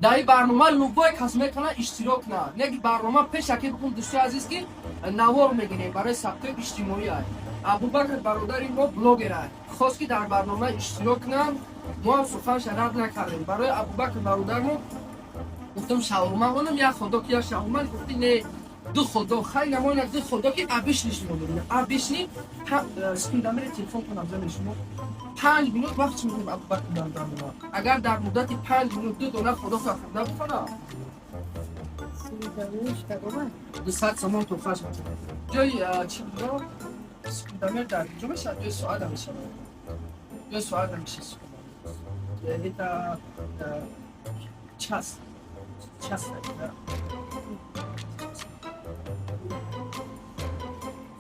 Дар ин барнома любой кас метавонад иштирок кунад. Не ки барнома пешакӣ бикун, дӯстои азиз, ки навор мегирем барои сабтҳои иҷтимоӣ. Ай Абубакр бародари мо блогер ай, хост ки дар барнома иштирок кунам. Мо ҳам суханша рад накардем. Барои Абубакр бародармо гуфтам, шаурма онам як хот-дог, як шаурма. Гуфти не, ду хот-дог. Хай, намоина ду хот-дог ки обычный шумо дорем, обычный. Секундамери телефон кунам зани шумо. 5 минут вақт чи мекунем Абубакр бародармо. Агар дар муддати 5 минут ду дона хот-дог хӯрда бихонам, 200 сомон туҳфаш мекунем. Ҷои чӣ будо, секундомер дар куҷо мешавад? Ҷои соата мешавад, ҷои соата мешавад секундомер. Это час, час, да.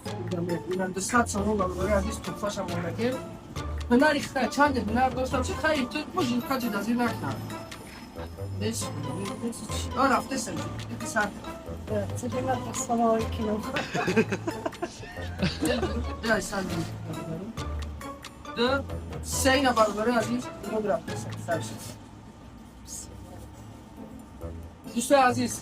Секундомер. Инам 200 сомон, бародари азиз, туҳфашам мондагем. Ҳунари хай чанде ҳунар доштам чи, хай ту мужин хаҷи дазир накунам. Рафтесем сар. Це самого кіно. Дай сар, ду, се. Ина, бародари азиз, ино рафтесем сар. Дӯстои азиз,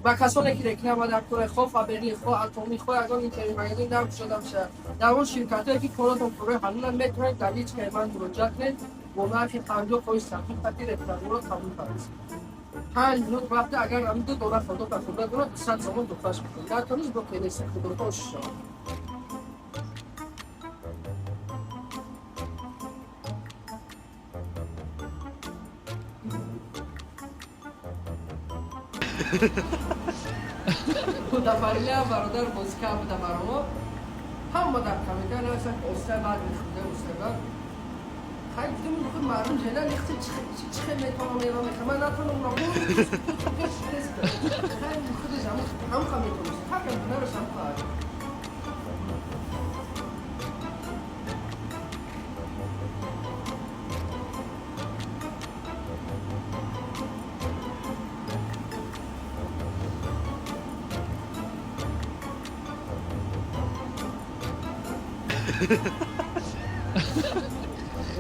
ба касоне ки реклама дар кори хо Фаберлик, хо Атомӣ, хо ягон интернет магазин дар кушода бошад, дар он ширкатҳое ки коротон корои ҳалоланд, метавонед дар личкаи ман муроҷиат кунед. Бо нархи 50% тахфиф қати рекламаро қабул кардед. 5 минут вақте, агар ҳамин ду дона хот-дог хӯрда дорад, 200 сомон туҳфаш мекунед. Натонист, бо келеси худото шавад. Худафарилиам бародар бозӣ кард буда баромо. Ҳама дар комментар нависанд, ки остай бад мехӯрда, остай бад. Хай, гуфтем, худ маълум ҷена лихти чӣ хел метавонам эро мехӯрам, ман натавонам. Хай, худаш ҳамқа метавонист, ҳар ҳунараш ҳамқа.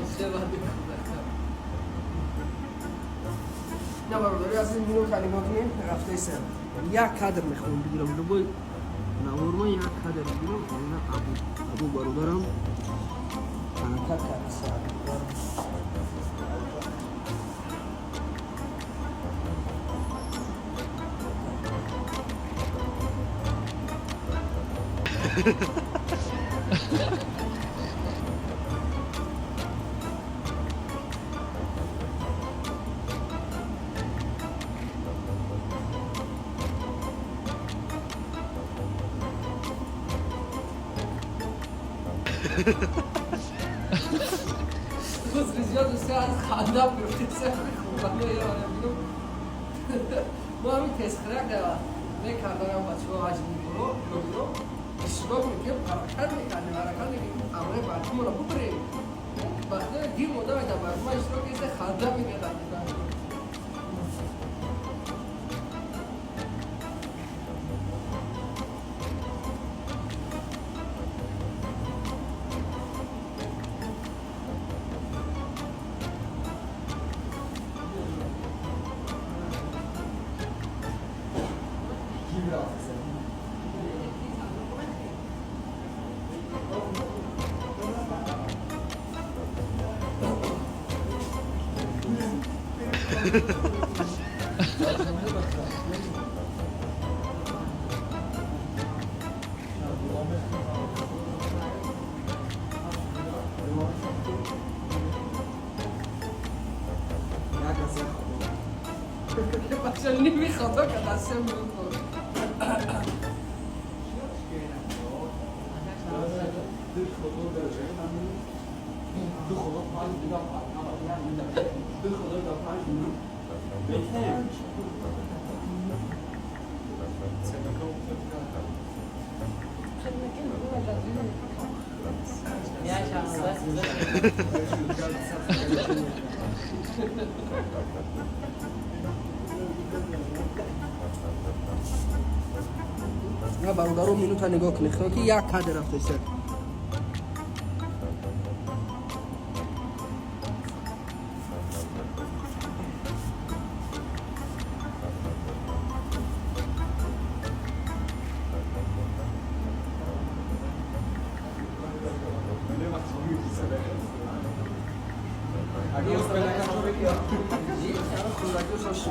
Остай бад мехӯрда. На, бародари азиз, минута нигоҳ кунем, рафтаисем. Як кадр мехоҳам бигирам, любой наворма як кадр бигирам. Ана абу бародарам ҳаракат кард. Зиёд аз хандам гирифтеса. Мо ҳамин тезхирак мекарданам, бачаҳо ҳаҷмиро блогеро иштирок мекунем, ҳаракат мекардем, ҳаракат мекардем, амрои бачаҳоро бубарем. Баъда дим одаме дар барнома иштирок кеса, ханда мекардам. Бача ними хато кард, аз 3 минут буд. دو خدا پنج میدم، دو خدا تا 5 minute. На, бародаро, минута нигоҳ кунед, ки як кадр рафтеса. Ош.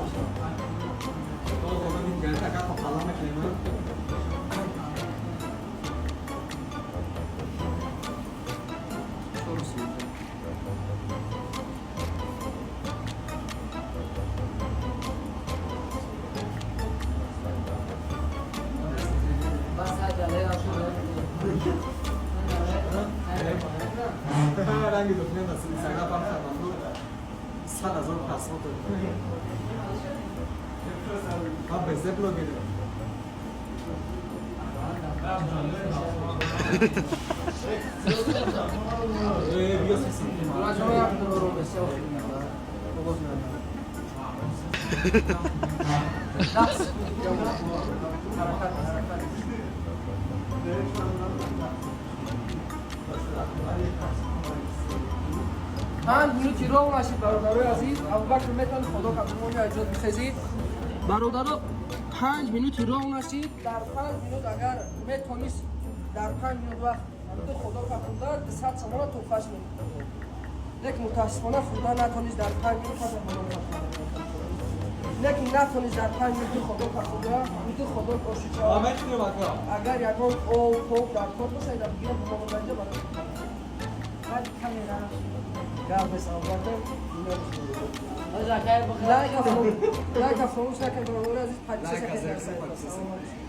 Ранги документ аст, Инстаграм пам кардам. 100,000 просмотр. Ман безе блогерам. Э, биё сиси. Даст. Ҳаракат, ҳаракат. 5 минути роҳ нашид, бародарои азиз. Абубакр метавон худо кабумони аҷод бихезид. Бародаро, 5 минути роҳ нашид. Дар 5 минут агар метонист, дар 5 минут вақт ду худо кахӯрда, 200 сомона туҳфаш мекунад. Лекин мутаассифона хӯрда натонист дар 5 минут. Пас худо, лекин натонист дар 5 минут ду худо кахӯрда, ду худо ошича. Агар ягон об поб дар кор боша, ида бигирам, бумондаҷа барои Баъд камера. Гап нест, Абубакр. Лайка фаромӯш накард, бародари азиз, подписаться.